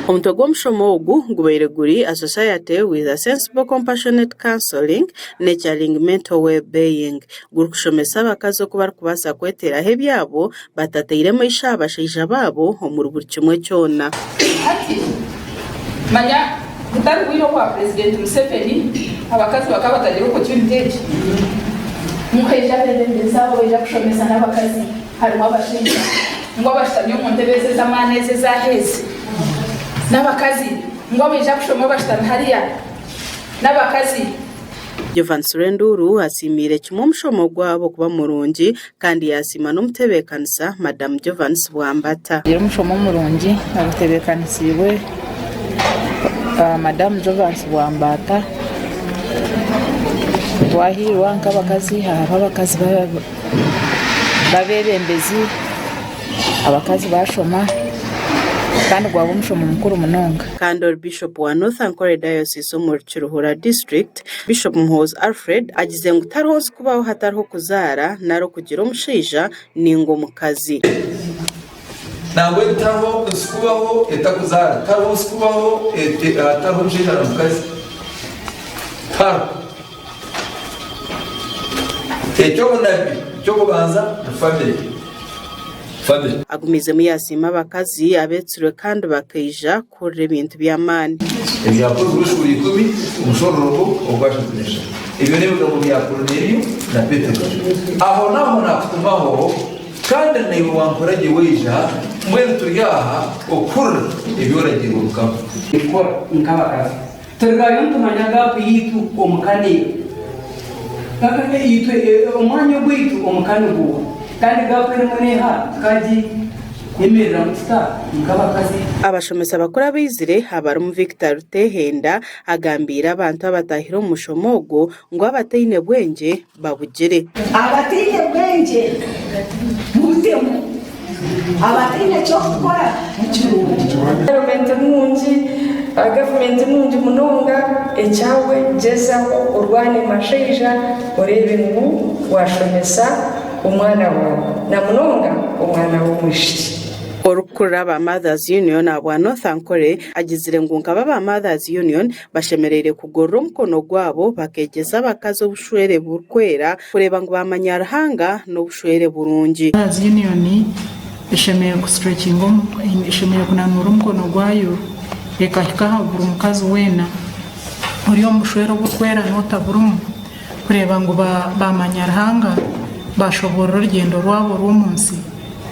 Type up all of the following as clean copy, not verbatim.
Omutwe gw'omushomo ogu gubaire guri A Society with a Sensible Compassionate Counselling, Nurturing Mental Well-being gurikushomesa abakazi oku barikubaasa kweteeraho ebyabo batataire maisho aha bashaija baabo omuri buri kimwe kyona. Hati manya butari bwire obwa Purezidenti Museveni abakazi bakaba batagira opportunity egi. Mukaija abebembezi abo baija kushomesa n'abakazi harimu abashaija ngu abashutami omu ntebe ezi ez'amaani ezi ez'aha ezi n'abakazi ngu abaija kushoma bashutami hariya n'abakazi. Jovans Rwenduru asiimiire kimwe omushomo gwabo kuba murungi kandi yaasiima n'omutebeekanisa Madam Jovans Bwambata. Tugire omushomo murungi ogutebeekanisiibwe Madam Jovans Bwambata. Twahiirwa nk'abakazi hariho abakazi b'abeebembezi, abakazi baashoma kandi gwaba omushomo mukuru munonga. Kandi ori Bishop wa North Ankole Diocese omuri Kiruhura District, Bishop Muhoozi Alfred agize ngu tariho nsi kubaho hatariho kuzaara nari okugira omushaija ninga omukazi. Nambwenu tihariho nsi kubaho etakuzaara, tihariho nsi kubaho hatariho mushaija na mukazi. Tihariho. Eky'obunabi ky'okubanza ni famire. Famire. Agumiizemu yaasiima abakazi abeetsirwe kandi bakaija kuhurira ebintu by'amaani. Ebyakozirwe eshuura ikumi, omushororongo ogwashatu n'eshatu. Ebyo n'ebigambo bya Koruneelio na Petero. Ahonaaho naakutumaho, kandi naiwe wankora gye waija, mbwenu turi aha okuhurira ebi oragiirwe Mukama. Kukora nk'abakazi. Turigayo nitumanya gaapu yaitu omu ka neeha. Itwe omwanya ogwaitu omu ka niguuha? Kandi gaapu erimu neeha? Tukagyemereramu tuta nk'abakazi? Abashomesa bakuru abaizire abarimu Victor Rutehenda agambiire abantu abatahire omu mushomo ogwo ngu abataine bwengye babugire. Abataine bwengye mubutemu, abataine ky'okukora mukirungi. Gavumenti nungi, gavumenti nungi munonga, ekyawe gyezaho orwane mashaija oreebe ngu washomesa omwana waawe namunonga omwana w'omwishiki. Orikukurira aba Mothers Union ahabwa North Ankole agizire ngu nkaba aba Mothers Union Bashemereire kugorora omukono gwabo bakeegyesa abakazi obushwere burikwera kureeba ngu baamanya Ruhanga n'obushwere burungi. Mothers Union eshemereire ku stretchinga eshemereire kunanuura omukono gwayo ekahika aha buri mukazi weena ori omu bushwere oburikwera n'otaburimu kureeba ngu baamanya Ruhanga baashoboorora orugyendo rwabo rw'omu nsi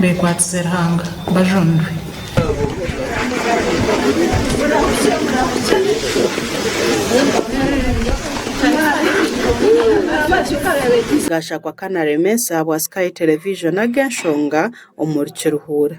beekwatize Ruhanga bajunirwe. Gashakwa Kanaremesa ahabwa Sky Television ag'enshonga omuri Kiruhura.